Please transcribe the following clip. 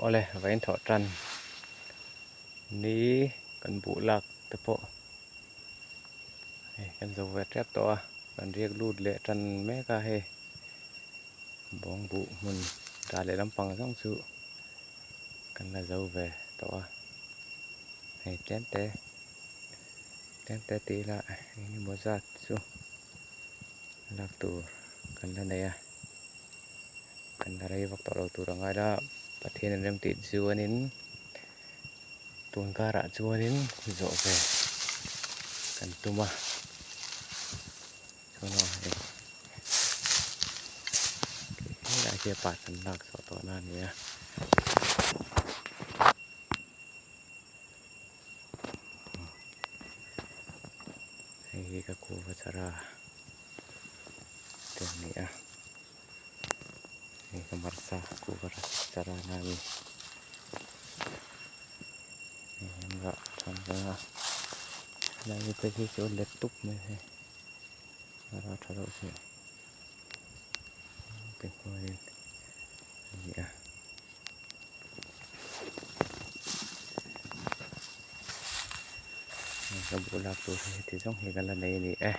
Awle vawiin thawh tan ni kan buh lak te pawh hei kan zo ve tep tawh a kan riak lut leh tan mek a hei bawng buh hmun dah leh lampang zawng chu kan la zo ve tawh a hei tlem te tlem te tih ila eng emaw zat chu lak tur kan la nei a. Kan la rei vak tawh lo tur a ngai la, Pathian in rem tih chuanin tun karah chuanin zawh ve kan tum a, chuan aw hei helai hi a pa kan lak chhuah tawh na a ni a. Hei hi ka kuhva chara te a ni a. Hei ka hmarcha kuhva chara na a ni. Hei an rah than reng a helai hi phei hi chu a let tup mai a hei a rah tha deuh si ti hnuaiin a ni a. Ka buh lak tur hi heti zawng hi ka la nei a ni e.